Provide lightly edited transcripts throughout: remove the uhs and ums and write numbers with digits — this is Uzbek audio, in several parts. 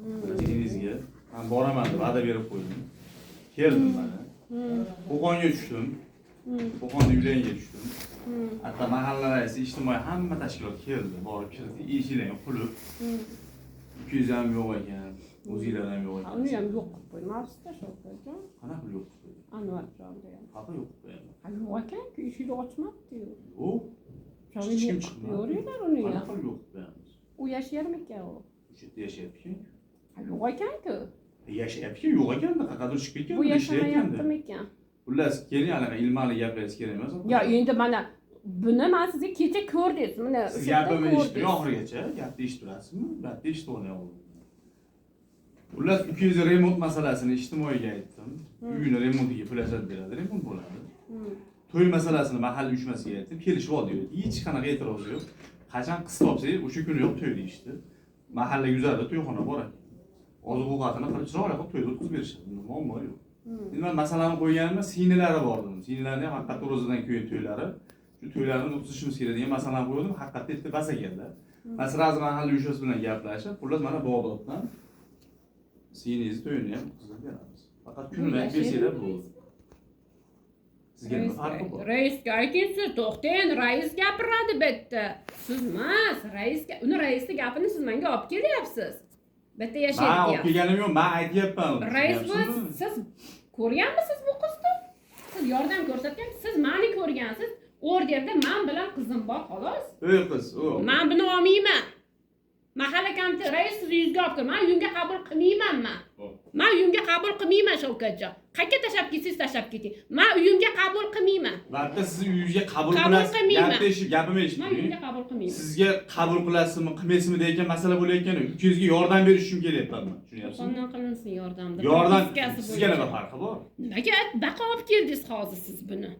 Singlingizga man boraman deb va'da berib qo'ydim. Keldim mana. Qo'qonga tushdim. Qo'qonda uylariga tushdim. Hatto mahalla raisi, ijtimoiy hamma tashkilot keldi, borib kirdik, eshiklarni qulib. 200 ham yo'q ekan, o'zinglar ham yo'q ekan. Uni ham yo'q qilib qo'ymabsizda, Shavkatjon. Qanaqa qilib yo'q qilib qo'ydi? Anvarjonda ham. Qanaqa yo'q qilib qo'yaman? Ha, yo'q ekan-ku, eshikni ochmabdi-yu. Yo'q. Shuni Hech kim yo'q qilib chiqmadi. qo'yaveringlar uni ham. Qanaqa qilib yo'q qilib qo'yamiz? U yashayarmikan u? O'sha yerda yashayapti. Ha, yo'q ekan-ku. Yashayapti, yo'q ekanda, qayerqadir chiqib ketgan, Bu ishlayotganda. yashamayaptimikan? Xullas, keling, anaqa ilmali gaplaringiz kerak emas. Yo, endi mana buni man sizga kecha ko'rdingiz. Mana Siz o'sha yerda gapimni eshitmay ko'rdingiz. Oxirigacha gapni eshitib turasizmi? Gapni eshitib oling oldin. Xullas, 200 remont masalasini ijtimoiyga aytdim. Uyini remontiga pul ajratib beradi, remont bo'ladi. To'y masalasini mahalla uyushmasiga aytdim, kelishib oldik. Hech qanaqa e'tiroz yo'q. Qachon qiz topsak, o'sha kuni yo'q to'y deyishdi. Mahalla guzarida to'yxona bor ekan. Oziq-ovqatini qilib, chiroyli qilib to'yni o'tkazib berishadi. Bunda muammo yo'q. Endi man masalani qo'yganimda singlilari bor dedim. Singlilarni ham haqiqatda ro'zadan keyin to'ylari, shu to'ylarni o'tkazishimiz kerak degan masalani qo'ydim, haqiqatda erta bas ekanlar. Man сразу mahalla uyushmasi bilan gaplashib, xullas, mana Bag'doddan singlingizni to'yini ham o'tkazib beramiz. Faqat kunini aytib bersanglar bo'ldi. Sizga nima farqi bor? Raisga ayting siz, to'xtang, rais gapiradi bu yerda. Siz emas, raisga, uni raisni gapini siz menga olib kelyapsiz. Bu yerda Man yashaydi olib deyapsiz. kelganim yo'q, man aytyapman. Rais bu Tushunyapsizmi? siz ko'rganmisiz bu qizni? Siz yordam ko'rsatgan, siz mani ko'rgansiz. Orderda man bilan qizim bor, xolos. Ey qiz, o. Man buni olmayman. Mahalla komiteti rais sizni yuzga olib kir. Man uyimga qabul qilmayman man. Man uyimga qabul qilmayman, Shavkatjon. Qayerga tashlab ketsangiz tashlab keting. Man uyimga qabul qilmayman. Albatta sizni uyingizga qabul Qabul qilasiz. qilmayman. Gapni eshitib, gapimni Man eshiting. uyimga qabul qilmayman. Sizga qabul qilasizmi, qilmaysizmi degan masala bo'layotgani yo'q. Ukangizga yordam berish uchun kelyapman man. Tushunyapsizmi? Qo'qondan qilinsin yordamda. Yordam Propiskasi sizga nima bo'yicha. farqi bor? Nimaga baqa olib keldingiz hozir siz buni?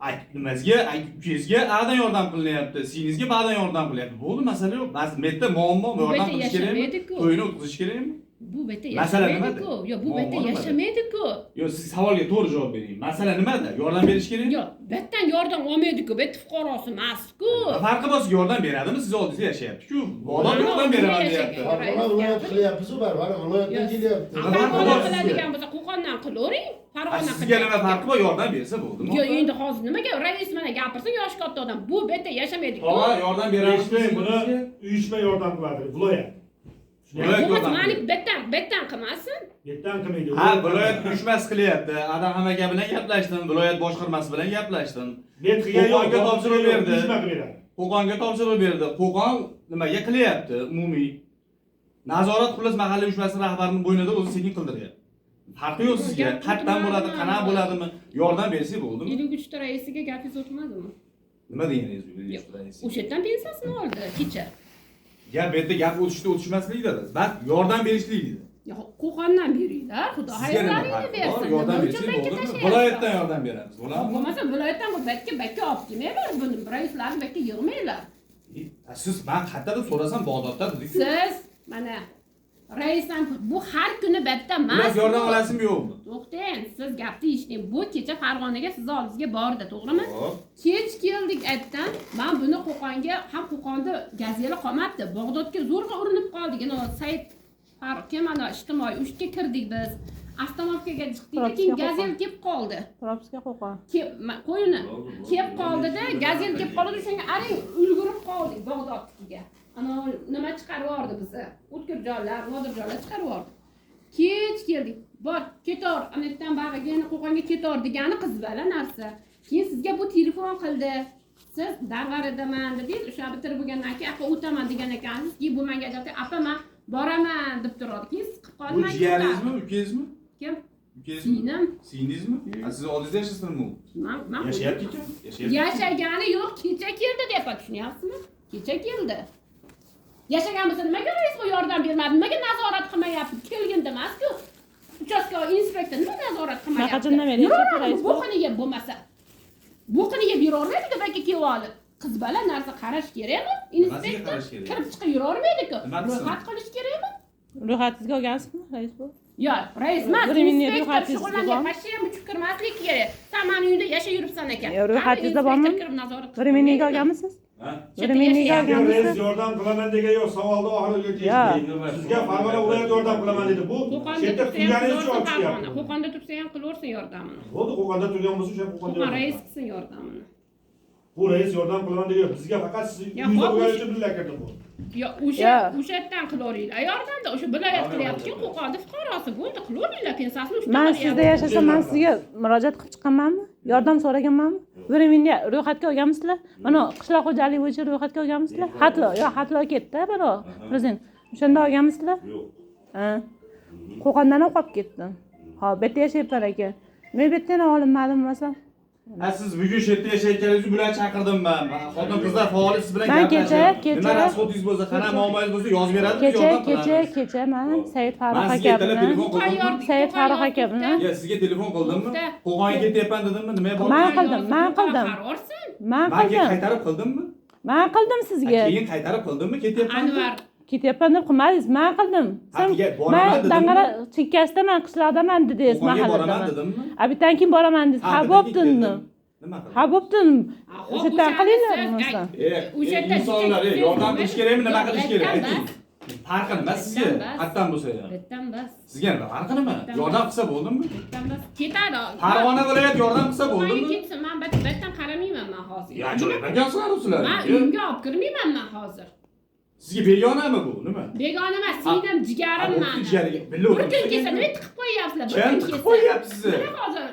Ayt, nimasiga? Ayt, ukangizga adan yordam qilinyapti, singlingizga ba'dan yordam qilyapti. Bo'ldi, masala yo'q. Bas, bu yerda muammo, Bu yordam yerda qilish kerakmi? yashamaydi-ku. To'yini o'tkazish kerakmi? Bu yerda Masala yashamaydi-ku. nimada? Yo'q, bu yerda Muammo nimada? yashamaydi-ku. Yo'q, siz savolga to'g'ri javob bering. Masala nimada? Yordam berish kerakmi? Yo'q, bu yerdan yordam olmaydi-ku. Bu yerda fuqarosi emas-ku. Nima farqi bor, sizga yordam beradimi? Siz oldingizda yashayapti-ku. Bola yordam beraman deyapti. Farg'ona viloyat qilyapmiz-u baribir viloyatdan kelyapti. Nima farqi Farg'ona bor qiladigan bo'lsa, Qo'qondan qilavering. Farg'ona Sizga nima farqi bor? Yordam bersa bo'ldimi? Yo'q, endi hozir nimaga rais mana gapirsa, yoshi katta odam. Bu bu yerda yashamaydi-ku. Tog'a, yordam beramiz. Eshitmang, buni uyushma yordam qiladi, viloyat. Viloyat Bo'lmasa, yordam mani qiladi. betdan qilmasin. Yerdan qilmaydi. Ha, viloyat uyushmasi qilyapti. Adam aka bilan gaplashdim, viloyat boshqarmasi bilan gaplashdim. Bet qilgan yo'q, Qo'qonga topshiriq berdi. Uyushma qilib beradi. Qo'qonga topshiriq berdi. Qo'qon nimaga qilyapti? Umumiy nazorat, xullas, mahalla uyushmasi rahbarini bo'ynida o'zi sekin qildiryapti. Farqi yo'q sizga. Gap Qayerdan bo'ladi, o'tmadimi? qanaqa bo'ladimi? Yordam bersak bo'ldimi? 53 ta raisiga gapingiz o'tmadimi? Nima deganingiz bu? O'sha yerdan pensiyasini oldi kecha. Gap bu yerda gap o'tishda o'tishmaslikda. Bas yordam berishlik dedi. Yo, Qo'qondan beringlar, Xudo Sizga nima xayrlaringni farqi bor? bersin. Yordam Nima uchun bersak bakka bo'ldimi? tashlayapsiz? Viloyatdan yordam beramiz. Bo'ladimi? Bo'lmasa viloyatdan bu bakka olib kelmanglar buni, raislarni bakka yig'manglar. E, siz man qayerda deb so'rasam, Bag'dodda dedik. Siz mana raisdan bu har kuni bitta emas. Ular yordam olasizmi yo'qmi? To'xtang, siz gapni eshiting. Bu kecha Farg'onaga sizni oldingizga bordi, to'g'rimi? Xo'p. Kech keldik aytdan. Man buni Qo'qonga ham Qo'qonda gazela qolmabdi. Bag'dodga zo'rg'a urinib qoldik. Ana Said kim ana ijtimoiy ushga kirdik biz. Остановка ga chiqdik, keyin Propiska gazel kelib qoldi. Propiska Qo'qon. Kelib, qo'y uni. Kelib qoldida, gazel kelib qoldi, o'shanga arang ulgurib qoldik Bag'dodnikiga. Ana nima chiqarib yubordi bizni. O'tkirjonlar, Nodirjonlar chiqarib yubordi. Kech keldik. Bor, ketor, ana yerdan bag'iga yana Qo'qonga ketor degani qiz bola narsa. Keyin sizga bu telefon qildi. Siz Darg'aridaman dedingiz, o'sha bitirib bo'lgandan keyin apa o'taman degan ekansiz. Keyin bu menga aytyapti, apa man boraman deb turadi. Keyin siz qilib Bu qoldi. Man jiyaringizmi, ukangizmi? Kim? Ukangizmi? Singlim. Singlingizmi? Ha, siz oldingizda yashasizmi u? Man Yashayapti ekan. Yashayapti. Yashagani yo'q, kecha keldi deyapman, tushunyapsizmi? Kecha keldi. Yashagan bo'lsa nimaga rais bu yordam bermadi? Nimaga nazorat qilmayapti? Kelganda emas-ku. Uchastka inspektor nima nazorat qilmayapti? Qachondan beri yashayapti rais bu? Bo'qini yeb bo'lmasa. Bo'qini yeb yuravermaydi-ku bakka kelib olib. Qiz bola narsa qarash kerakmi? Nimasiga Inspektor qarash kerak? kirib chiqib yuravermaydi-ku. Nima qilsin? Ro'yxat qilish kerakmi? Ro'yxatingizga olgansizmi, rais bu? Yo'q, rais emas, Временный inspektor ro'yxatingizda shug'ullangan. bormi? Pashsha ham uchib kirmaslik kerak. San mani uyimda yashab yuribsan ekan. Yo'q, ro'yxatingizda Qani bormi? inspektor kirib nazorat qilib Временный ga qo'ymaydimi? olganmisiz? Ha? Временныйga Sizga rais olganmisiz? yordam qilaman degan yo'q, savolni oxirigacha Yo'q. eshiting. Sizga Farg'ona viloyati yordam qilaman dedi. Bu Qo'qonda chetda tursa ham turganingiz uchun qilaversin olib Farg'ona. chiqyapti. Qo'qonda tursa ham qilaversin yordamini. Bo'ldi, Qo'qonda turgan bo'lsa o'sha Qo'qonda. Qo'qon yordam rais qiladi. qilsin yordamini. Bu rais yordam qilaman degan yo'q. Bizga faqat siz Ya, uyingizda hop, bo'lgani uchun birga kirdi bu. Yo, o'sha Yo. o'sha yerdan qilaveringlar. Yordamda o'sha viloyat qilyapti-ku, Qo'qonni fuqarosi bo'ldi, qilaveringlar pensiyasini o'sha Man sizda yashasam, man sizga murojaat qilib chiqqanmanmi? Yordam so'raganmanmi? Временный ro'yxatga olganmisizlar? Mana qishloq xo'jaligi bo'yicha ro'yxatga olganmisizlar? Xatlo, yo'q, xatlo ketdi, mana prezident. O'shanda olganmisizlar? Yo'q. Ha. Qo'qondan ham qolib ketdim. Hop, bu yerda yashayapman aka. Men bu yerdan olinmadim masalan. Ha, siz bugun shu yerda yashayotganingiz uchun bularni chaqirdim man. Xotin qizlar faoli siz bilan Man gaplashib, kecha- nima расход ingiz bo'lsa, qanaqa muammoyingiz bo'lsa yozib beradi, biz Kecha, yordam kecha, qilamiz. kecha man Said Farruh Man sizga aka ertalab bilan telefon qildim. Said Farruh aka bilan Ya sizga telefon qildimmi? To'xta. Qo'qonga ketyapman dedimmi? Nima Man bo'ldi? qildim, man qildim. Qarorsin. Man Man keyin qildim. qaytarib qildimmi? Man qildim Ha, sizga. keyin qaytarib qildimmi? Ketyapman. deb? Anvar Ketyapman deb qilmadingiz, man qildim. Ha, Sen keyin boraman man dedimmi? Dang'ara chekkasidaman, qishloqdaman dedingiz, Qo'qonga boraman mahalladaman. dedimmi? A bitdan keyin boraman dedingiz. Ha, bitdan bo'pti keyin dedim. keldim. Nima qildim? Ha, bo'pti dedim. Ha, O'sha yerdan o'shani qilinglar siz- bo'lmasa. O'sha yerda Insonlar, yordam qilish kerakmi, nima qilish kerak? Bittadan Ayting. Farqi nima sizga? Bittadan bas. Qatdan bo'lsa ham. Bittadan bas. Sizga nima farqi nima? Yordam qilsa bo'ldimi? Bittadan bas. Ketadi. Farg'ona viloyat yordam qilsa Qo'qonga bo'ldimi? ketsin, man bittadan qaramayman man hozir. Ya ajoyib ekansizlar sizlar. Man uyimga olib kirmayman man hozir. Sizga begonami bu? Nima? Begona emas, singlim, jigarim mani. Jigariga billa Bir kun kelsa nima tiqib qo'yyapsizlar? Bir Kim kun tiqib kelsa. qo'yyapti sizni? Mana hozir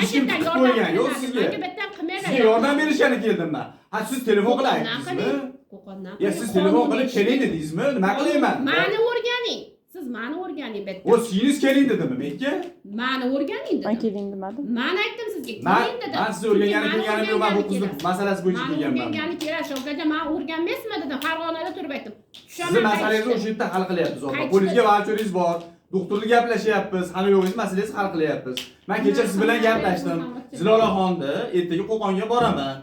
Hech kim man tiqib yerdan qo'ygan yo'q yordam sizga. qilmanglar. Menga bittadan qilmanglar. Sizga yordam berishgani keldim man. Ha, siz telefon qilib aytdingizmi? Qo'qondan. Ya siz telefon qilib keling dedingizmi? Nima qilayman? Mani o'rganing. Siz mani o'rganing bitta. O singiz keling dedimi menga? Mani o'rganing Man dedim. keling demadim. Man aytdim sizga, Man keling dedim. man sizni o'rgangani Chunki mani kelganim yo'q, man bu o'rgangani qizni keladi. masalasi bo'yicha Mani kelganman. o'rgangani keladi, Shavkatjon, man o'rganmaysizmi dedim. Farg'onada turib aytdim. Sizni Tushaman masalangizni qaytishdi. o'sha yerda hal qilyapmiz opa. Qaytishdi. Polisga vaucheringiz bor. Doktorga gaplashyapmiz, hamma yo'g'ingiz masalangizni hal qilyapmiz. Men kecha siz bilan gaplashdim. Zilolaxonni ertaga Qo'qonga boraman.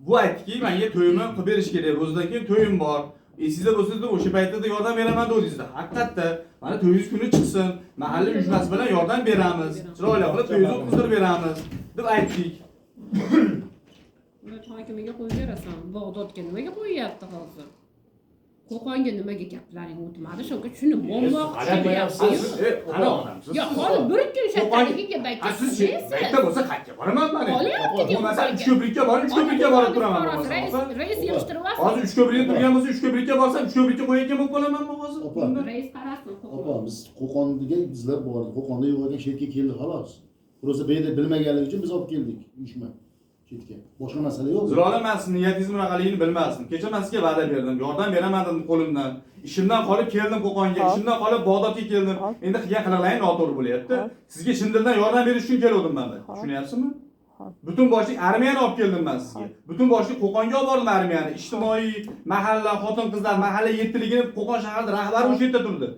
Bu aytdiki, menga to'yimni qilib berish kerak. Ro'zadan keyin to'yim bor. Esingizda bo'lsa dedi, o'sha paytda da yordam beraman dedingizda. Haqiqatda mana to'yingiz kuni chiqsin, mahalla uyushmasi bilan yordam beramiz. Chiroyli qilib to'yingizni o'tkazib beramiz deb aytdik. Viloyat hokimiga qo'yib berasan. Bag'dodga nimaga qo'yyapti hozir? Qo'qonga nimaga gaplaring o'tmadi? Shavkat shuni muammo g'alati qilyapti. Siz qani odamsiz? Yo, hozir bir kun Qo'qonga- Ha, siz maktab bo'lsa qayerga boraman man? Qolyapti Bo'lmasa Uchko'prikka borib, Uchko'prikka borib turaman bo'lmasa. Rais, opa. rais yig'ishtirib olsin. Hozir Uchko'prikda turgan bo'lsa, Uchko'prikka borsam, Uchko'prikka qo'yayotgan bo'lib qolamanmi hozir? Opa. Rais qarasin. Opa, biz Qo'qonga bizlar bordik. Qo'qonda yo'q ekan, shu yerga keldi xolos. Ro'za bu yerda bilmaganligi uchun biz olib keldik uyushma chetga. Boshqa masala yo'q. Zirola, man sizni niyatingiz bunaqaligini bilmasdim. Kecha man sizga va'da berdim, yordam beraman dedim qo'limdan. Ishimdan qolib keldim Qo'qonga, Hop. ishimdan qolib Bag'dodga keldim. Hop. Endi qilgan qiliqlaring noto'g'ri bo'lyapti. Hop. Sizga chin dildan yordam berish uchun kelgandim man. Hop. Tushunyapsizmi? Hop. Butun boshli armiyani olib keldim man sizga. Butun boshli Qo'qonga olib bordim armiyani. Ijtimoiy mahalla, xotin-qizlar mahalla yettiligini Qo'qon shahrida rahbari o'sha yerda turdi.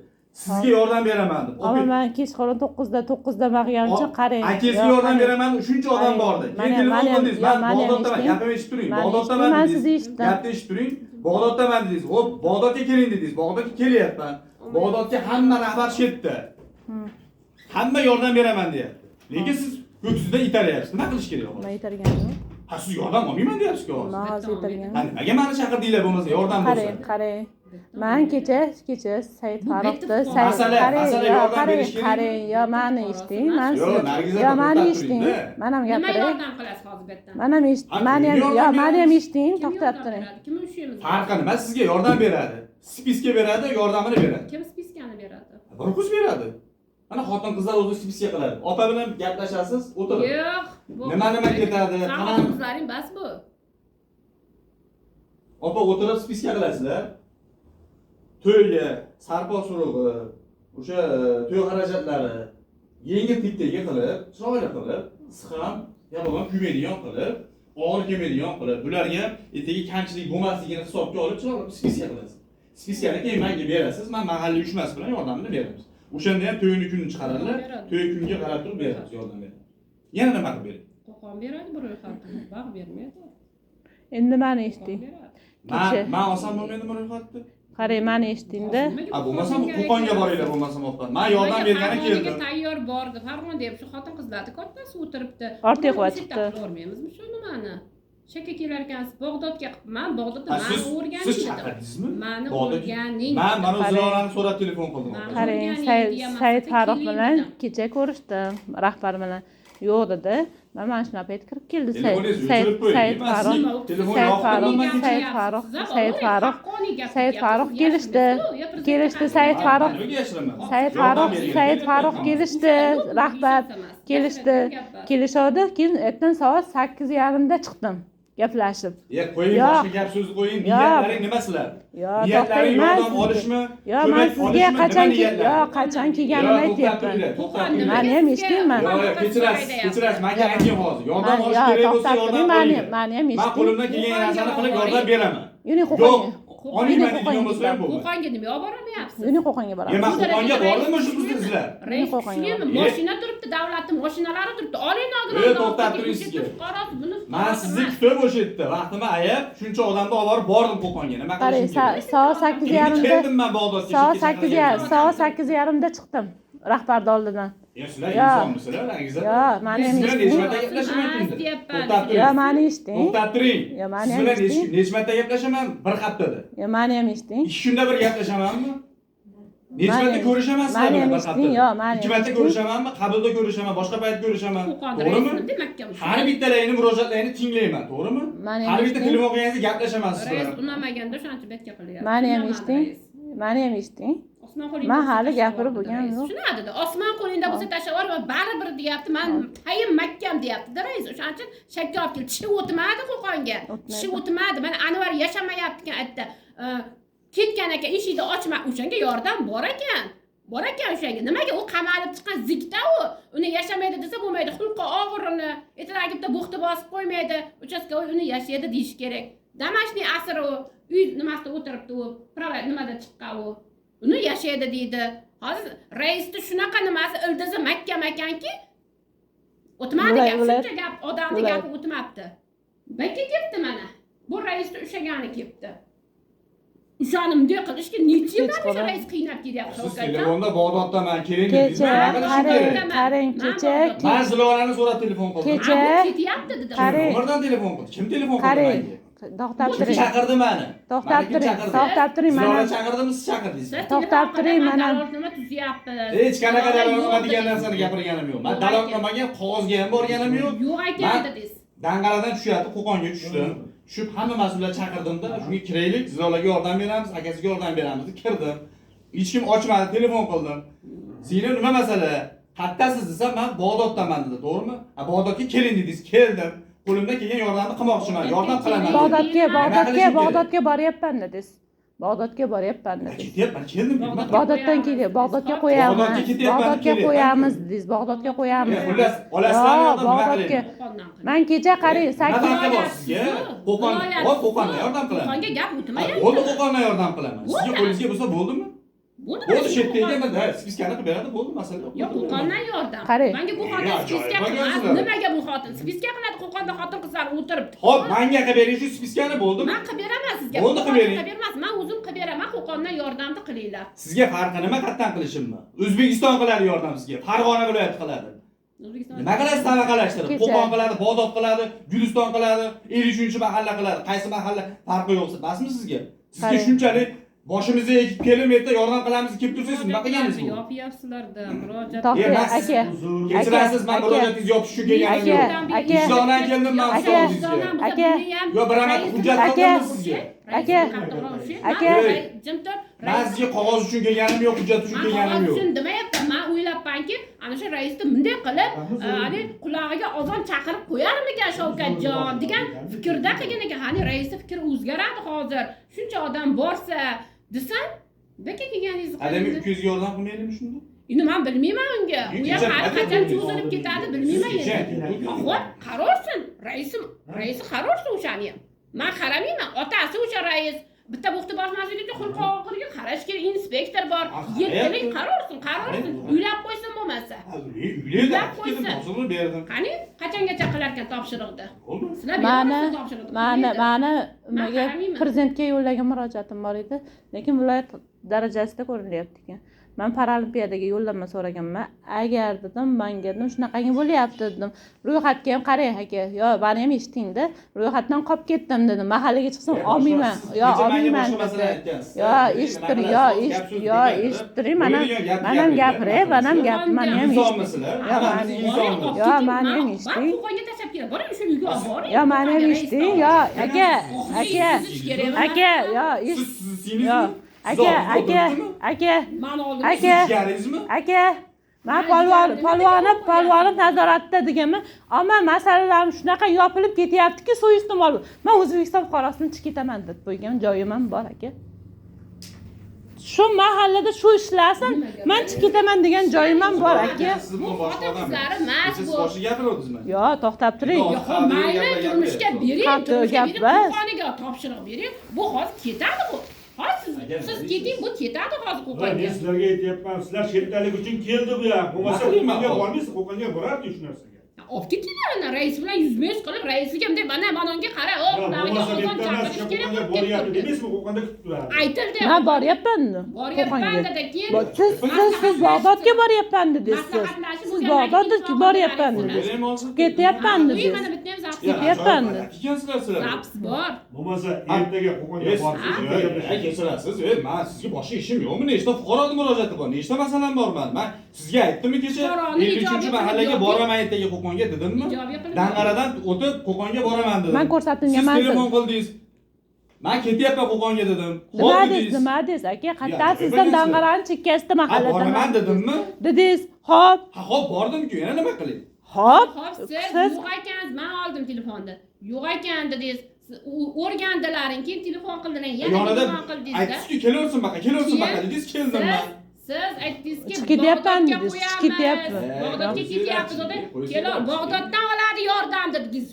Sizga yordam beraman deb. Ammo man kechqurun 9da borganimcha qarang. Akangizga Yo, yordam qarang. beraman, shuncha odam Qarang. bordi. Keyin Mana- telefon mana- qildingiz. yo, Man mana Bag'doddaman, eshiting. gapimni eshitib turing. Mana Bag'doddaman eshitdim, man dedingiz. sizni eshitdim. Gapni eshitib turing. Bag'doddaman dedingiz. Xo'p, Bag'dodga keling dedingiz. Bag'dodga kelyapman. Bag'dodga hamma rahbar shu yerda. Hamma yordam beraman deyapti. Lekin siz ko'ksizdan itaryapsiz. Nima qilish kerak Man hozir? itarganim yo'q. Ha, siz yordam olmayman deyapsiz-ku hozir. Man hozir itarganim. Ha, nimaga meni chaqirdinglar bo'lmasa yordam bo'lsa? Qarang, qarang. Man kecha Said Bu Farruhni bitta Said Masala- qarang, masala yo, yordam qarang, berish kerakmi? qarang, yo mani eshiting, man Yo'q, sizni- Nargiza yo opa, mani to'xtab eshiting, turing-da. man ham Nima gapiray. yordam qilasiz hozir bu yerdan? Man ham eshit, Ha, mani ham, kim yo yordam mani ham beradi? eshiting, Kim to'xtab yordam turing. beradi? Kim ushlaymiz? Farqi nima? Sizga yordam beradi. Spiska beradi, yordamini beradi. Kim spiskani beradi? Bir qiz beradi. Mana xotin-qizlar o'zi spiska qiladi. Opa bilan gaplashasiz, o'tirib. Yo'q. bu- Nima nima ketadi? San Qanaqa- xotin-qizlaring bas bu. Opa o'tirib spiska qilasizlar. To'yga, sarpo surug'i, o'sha to'y xarajatlari yengil tipdagi qilib, chiroyli qilib, sixam, yopag'on kuymaydigan qilib, og'ir kelmaydigan qilib, bularga ertaga kamchilik bo'lmasligini hisobga olib chiroyli spiska qilasiz. Spiskani keyin menga berasiz, men mahalla uyushmasi bilan yordamini beramiz. O'shanda ham to'yini kunini chiqaradilar, to'y kunga qarab turib beramiz, yordam beramiz. Yana nima qilib beray? Qo'qon beradi bir ro'yxatni, bag' bermaydi. Endi mani Qo'qon eshiting. beradi. Man Kecha. man olsam bo'lmaydimi ro'yxatni? Qarang, mani eshitingda. Nimaga A bo'lmasam Qo'qonga Qo'qonga kerak? boringlar bo'lmasam opa. Man yordam Nimaga bergani Farg'onaga keldim. tayyor bordi. Farg'ona deb shu xotin-qizlarni kattasi o'tiribdi. Ortiqova Buni chiqdi. Ko'rmaymizmi shu nimani? Shaka kelar ekansiz, Bag'dodga qilibman, Bag'dodda Ha, mani siz o'rganing siz dedim. chaqirdingizmi? Mani Bag'dodga. o'rganing. Man mana Qarang. Zilolani so'rab telefon qildim. Man- Qarang, O'rganing deyapman, Said sizga Farruh keling bilan dedim. kecha ko'rishdim, rahbar bilan. Yo'q dedi. Mana shunaqa payt kirib keldi Said Telefoningizni Said o'chirib qo'ying. Said Man Farruh. sizning telefon Said yoqib Farruh, qo'ydim, man Said Farruh, Said Farruh, Said Farruh kelishdi. Kelishdi Said Farruh. Nimaga yashiraman? Said Yordam Farruh, bergan Said kerak. Farruh kelishdi, rahbar kelishdi. Kelishadi, keyin ertan soat 8:30da chiqdim gaplashib. Ya qo'ying, Yo'q. boshqa gap so'zni qo'ying. Yo'q. Niyatlaring nima sizlar? Yo, Niyatlaring to'xtang, man yordam sizga- olishmi? Yo, man Ko'mak sizga olishmi? Nima qachon niyatlaring? yo, qachon kelganimni Yo'q, to'xtab aytyapman. turinglar, to'xtab Qo'qon turinglar. Mani ham eshitingman. Yo'q, yo'q, kechirasiz, kechirasiz. Menga ayting hozir. Yordam Man- olish yo, kerak bo'lsa to'xtab yordam turing, mani oling. mani ham Men eshiting. qo'limdan kelgan narsani qilib yordam beraman. Yuring Yo'q, Qo'qonga. olmayman Yuring deydigan bo'lsa ham Qo'qonga. bo'lmaydi. Qo'qonga nima olib borolmayapsiz? Yuring Qo'qonga Ya boramiz. men Qo'qonga bordimmi shu bizni izlab? Rais Qo'qonga tushlimi? boramiz. Mashina turibdi, davlatning mashinalari turibdi. Oling E, nogironlar. to'xtab turing sizga. Fuqarosi, buni Men fuqarosi sizni emas. kutib o'sha yerda vaqtimni ayab, shuncha odamni olib borib bordim Qo'qonga. Nima Qarang, qilishim kerak? soat Endi 8:30da keldim men Bag'dodga. soat shu kecha 8:30 soat 8:30da chiqdim rahbarni oldidan. Ya sizlar Yo. insonmisizlar, aziza? Yo, mani ham Siz bilan eshiting. necha marta gaplashaman Emas kunda? deyapman. To'xtab Yo, turing. mani eshiting. To'xtab turing. Yo, mani Siz ham bilan eshiting. necha marta gaplashaman bir haftada? Yo, mani ham eshiting. 2 kunda bir gaplashamanmi? Necha Mani- marta ko'rishaman sizlar mani bilan ham bir eshiting, haftada? yo, mani 2 ham marta eshiting. ko'rishamanmi? Qabulda ko'rishaman, boshqa payt ko'rishaman. Qo'qon To'g'rimi? raisini demakka Har bittalaringni murojaatlaringni tinglayman, to'g'rimi? Mani ham Har bitta eshiting. telefon qilganingizda gaplashaman siz Rais bilan. unamaganda o'shancha betga qilyapti. Mani ham Unamadi eshiting. rais. Mani ham eshiting. Osmon qo'lingda Man bo'lsa hali tashlab gapirib yubordi bo'lganim rais. yo'q. Shuna dedi. Osmon qo'lingda bo'lsa tashlab yubor, baribir deyapti. Man tayim makkam deyapti rais. O'shaning uchun shakka olib keldi. Tishi o'tmadi Qo'qonga. O'tmadi. Tishi o'tmadi. Mana Anvar yashamayapti ekan aytdi. Ketgan ekan, eshikni ochma. O'shanga yordam bor ekan. Bor ekan o'shanga. Nimaga u qamalib chiqqan zikda u? Uni yashamaydi desa bo'lmaydi. Xulqi og'ir uni. Ertalab bitta bo'xti bosib qo'ymaydi. Uchastkovoy uni yashaydi deyish kerak. Damashniy asir u. Uy nimasida o'tiribdi u. Prava nimada chiqqan u. Uni yashaydi deydi. Hozir raisni shunaqa nimasi ildizi mahkam ekanki, o'tmadi Viloyat- gap. viloyat- Shuncha gap odamni viloyat. gapi o'tmabdi. Bakka kelibdi mana. Bu raisni ushlagani kelibdi. O'shani bunday qilishga necha yildan o'sha Kechqurun. rais qiynab kelyapti Siz Shavkatjon. telefonda Bag'doddaman, keling dedingiz. Kecha Nima qilishim qarang, kerak? qarang, Man kecha Bag'dodda. Men Zilolani so'rab telefon qildim. Kecha- Ha, bu ketyapti dedi. Qarang. Nomerdan telefon qildi. Kim telefon qildi Qarang, menga? to'xtab Kim turing. chaqirdi meni? To'xtab Mani kim turing, chaqirdi? to'xtab turing, Zilola mana chaqirdimi, siz chaqirdingizmi? Siz To'xtab telefon turing, qilib, man mana. dalolatnoma tuzyapmiz. Hech qanaqa dalolatnoma Yo'q degan dedingiz. narsani gapirganim yo'q. Men Yo'q dalolatnomaga qog'ozga ham borganim yo'q. Yo'q ekan Man- dedingiz. Dang'aradan tushyapti, Qo'qonga tushdim. Tushib hamma mas'ullar chaqirdimda, shunga kiraylik, Zilolaga yordam beramiz, akasiga yordam beramiz deb kirdim. Hech kim ochmadi, telefon qildim. Singlim nima masala? Qayerdasiz desam, men Bag'doddaman dedi, to'g'rimi? Ha, Bag'dodga keling dedingiz, keldim. Qo'limdan kelgan yordamni qilmoqchiman, yordam qilaman. dedim. Bag'dodga, Nima Bag'dodga, qilishim kerak? Bag'dodga boryapman dedingiz. Bag'dodga boryapman dedingiz. Ketyapman, keldim. Nima qilay? Bag'doddan kelyapti, Bag'dodga qo'yamiz. Bag'dodga ketyapman, Bag'dodga kelyapman. qo'yamiz dedingiz, Bag'dodga qo'yamiz. E, xullas, olasizlarmi Yo, yordam, nima Bag'dodga. qilaylik? Qo'qondan qiling. Man kecha qarang, Nima 8 farqi bor sizga? Qo'qon, Viloyat- hop, Qo'qondan yordam qilaman. Qo'qonga gap o'tmayapti. Bo'ldi, Qo'qondan yordam qilaman. Sizga Bo'ldi. qo'lingizga bo'lsa bo'ldimi? Bo'ldi, Bo'ldi, shu Qo'qon- yerda ekan, ha, spiskani qilib beradi, bo'ldi, masala yo'q. Yo'q, Qo'qondan yordam. Qarang. Menga bu xotin Ya, spiska ajoyib qilmas. ekansizlar. Nimaga bu xotin spiska qiladi? Qo'qonda xotin qizlar o'tiribdi. Xo'p, menga qilib bering shu spiskani, bo'ldimi? Men qilib beraman sizga. Bo'ldi, qilib bering. Qilib bermas. Men o'zim qilib beraman. Qo'qondan yordamni qilinglar. Sizga farqi nima qayerdan qilishimmi? O'zbekiston qiladi yordam sizga, Farg'ona viloyati qiladi. O'zbekiston Nima qilasiz tabaqalashtirib? Kecha. Qo'qon qiladi, Bag'dod qiladi, Guliston qiladi, 53-mahalla qiladi. Qaysi mahalla farqi yo'q, basmi sizga? Sizga Qarang. shunchalik boshimizga ekib kelib, erta yordam qilamiz deb kelib tursangiz, nima qilganingiz bu? Yopyapsizlarda murojaat. To'xtang, E, man siz- aka. Kechirasiz, man Aka. murojaatingizni yopish uchun kelganim Aka. yo'q. Aka. Vijdonan keldim man Aka. oldingizga. Aka. Yo, bir marta hujjat Aka. qildim sizga. Aka. Aka. Jim tur. Man sizga qog'oz uchun kelganim yo'q, hujjat uchun Man kelganim qog'oz yo'q. uchun demayapman. Man o'ylabmanki, ana shu raisni bunday qilib, hali qulog'iga ozon chaqirib qo'yarmikan Shavkatjon degan fikrda qilgan ekan. Hali raisni fikri o'zgaradi hozir. Shuncha odam borsa desam, beka kelganingizni Adami qarang. 200 ga yordam qilmaylikmi shunda? Endi men bilmayman unga. U ham hali qachon cho'zilib ketadi bilmayman Siz endi. kecha- Xo'p, qarorsin. Raisim, raisi qarorsin o'shani ham. Men qaramayman. Otasi o'sha rais. Bitta bo'xti bosmasligi uchun xulq og'iriga qarash kerak. Inspektor bor. Ha, Yettilik qarayapti. qarorsin, qarorsin. Uylab qo'ysin bo'lmasa. Ha, Uylaydi, Uylab keldim, qo'ysin. topshiriqni berdim. Qani, qachongacha qilarkan topshiriqni? Bo'ldi. Sizlar Mani berasiz topshiriqni. mani Qilmaydi. mani nimaga qaramayman. prezidentga yo'llagan murojaatim bor edi, lekin viloyat darajasida ko'rilyapti ekan. Man Paralimpiadaga yo'llanma so'raganman. Agar dedim, manga dedim shunaqangi bo'lyapti dedim. Ro'yxatga ham qarang aka, yo mani ham eshitingda, ro'yxatdan qolib ketdim dedim. Mahallaga chiqsam olmayman, yo olmayman dedi. Yo eshitib turing, yo eshitib, yo eshitib turing, mana man ham gapiray, man ham gap, mani ham eshiting. Insonmisizlar? Yo, Hammamiz insonmiz. Yo, mani ham eshiting. Qo'qonga tashlab keladi. Boring shu uyga olib boring. Yo, mani ham eshiting, yo aka, aka, aka, yo Siz eshit, siz yo aka, aka, aka, Mani oldim. aka. Jigaringizmi? Aka, man polvonov nazoratda deganman, ammo masalalarim shunaqa yopilib ketyaptiki, suiiste'mol. Man O'zbekiston fuqarosini chiqib ketaman deb qo'ygan joyim ham bor aka. Shu mahallada shu ishlasin, man chiqib ketaman degan joyim ham bor aka. Siz bu boshqa odam. Xotin-qizlari mast Siz bu. boshqa gapiryapsiz. Yo, to'xtab turing. Yo, Yo'q, mayli, turmushga bering, Qattiq turmushga gap bering, bas. Qo'qoniga topshiriq bering. Bu hozir ketadi bu. Hozir siz keting, bu ketadi hozir Ulan men Qo'qonga. sizlarga aytyapman, sizlar chetdalik uchun keldi bu yoq. Bo'lmasa Nima qilayman Qo'qonga hozir? bormaysiz, Qo'qonga borardi shu narsaga. Olib ketinglar ana rais bilan yuzma-yuz qilib, raisiga bunday mana manonga qara, o, Ya, qulog'iga bo'lmasa ozon bu yerda emas, chaqirish kerak Qo'qonga bo'lib boryapti ketdi. demaysizmi, Qo'qonda kutib turadi. Aytildi. Man boryapman Boryapman Qo'qonga. dedi, keyin Siz Bag'dodga boryapman dedingiz siz. Maslahatlashib Siz bo'lgandan Bag'dodga keyin boryapman sog'lig'i dedingiz. Beraymi hozir? Ketyapman Uy, dedingiz. mana bitta ham zaps Ya, bor. Ketyapman. Ekansizlar sizlar. Zaps bor. Bo'lmasa ertaga Qo'qonga borsiz, Kechirasiz, man sizga boshqa ishim yo'qmi? Nechta fuqaroni murojaati bor, nechta masalam bor mani? Man sizga aytdimmi kecha Fuqaroni ijobiy 53-mahallaga qilib boraman ertaga Qo'qonga dedimmi? Ijobiy qilib Dang'aradan o'tib Qo'qonga boraman dedim. Man ko'rsatilgan Siz manzil. telefon qildingiz. Man ketyapman Qo'qonga dedim. Nima Xo'p dedingiz? dedingiz. Nima dedingiz aka? Qayerdan Ya, sizdan nima Dang'arani chekkasida Ha, mahallada boraman dedimmi? Dedingiz. Xo'p, Ha, xo'p bordim-ku, yana nima qilay? xo'p. Xo'p, siz Siz yo'q ekansiz, men oldim telefonni. Yo'q ekan dedingiz. O'rgandilaring, keyin telefon qildilar, yana Yonida telefon qildingizda. aytdingizki, kelaversin baqa, kelaversin baqa dedingiz, keldim man. Siz aytdingizki, Chiqib ketyapman Bag'dodga dedingiz, chiqib qo'yamiz, ketyapman. Bag'dodga ketyapmiz dedi. Kelor, Bag'doddan oladi yordam dedingiz.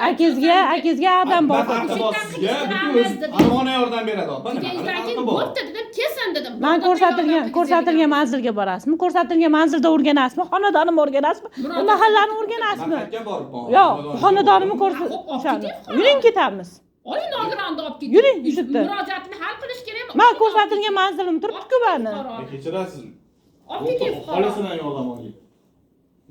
Akangizga, akangizga adam Nima bor. farqi bor sizga? Butun o'z Farg'ona yordam beradi opa, nima Keyin farqi bor? bo'pti dedim, kelsin dedim. Man Bag'doddan ko'rsatilgan yordam ko'rsatilgan manzilga borasizmi? Ko'rsatilgan manzilda o'rganasizmi? Xonadonimni o'rganasizmi? Murojaat Mahallani Man o'rganasizmi? qayerga boribman? Yo'q, xonadonimni Xo'p, olib ko'rsat. keting, Yuring ketamiz. Oling nogironni olib keting. Yuring, yuribdi. Murojaatini hal qilish kerakmi? Man ko'rsatilgan manzilim turibdi-ku mani. Kechirasizmi? Olib keting fuqaro. Xolasidan yordam olgin.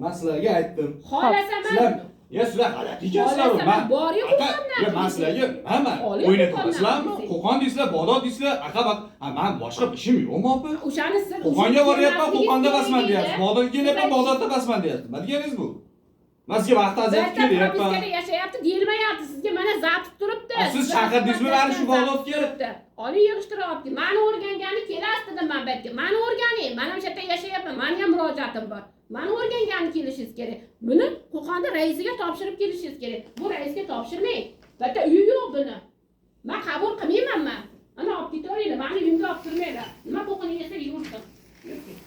Man sizlarga aytdim. Xohlasa Sizlar man ya sizlar g'alati ekansizlar. Xohlasa Man man bor-yu Qo'qondan Ya man sizlarga nima Oliy o'ynatyapsizlarmi? Qo'qondan. Qo'qon deysizlar, Bag'dod deysizlar, aqa baq, man boshqa ishim yo'qmi opa? O'shani siz Qo'qonga boryapman, Qo'qonda basman deyapsiz. Bag'dodga kelyapman, Bag'dodda basman deyapsiz. Nima deganingiz bu? Man sizga vaqt ajratib Bitta kelyapman. propiskada yashayapti deyilmayapti. Sizga mana zabt turibdi. A, siz chaqirdingizmi mani shu Bag'dodga? Turibdi. Oling yig'ishtirib olib kel. Mani o'rgangani kelasiz dedim man bu yerga. Mani o'rganing. Man ham shu yerda yashayapman. Mani ham murojaatim bor. Mani o'rgangani kelishingiz kerak. Buni Qo'qonda raisiga topshirib kelishingiz kerak. Bu raisga topshirmang. Bu yerda uyi yo'q buni. Man qabul qilmayman man. Ana olib ketaveringlar. Mani uyimga olib kirmanglar. Nima bo'qini yesa yursin. Yurib ketsin.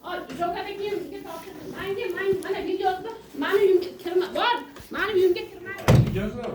Ol, Shavkat aka bizga topshirdi. Manga, man mana videosida mani uyimga kirma. Bor, mani uyimga kirma. Ekansizlar.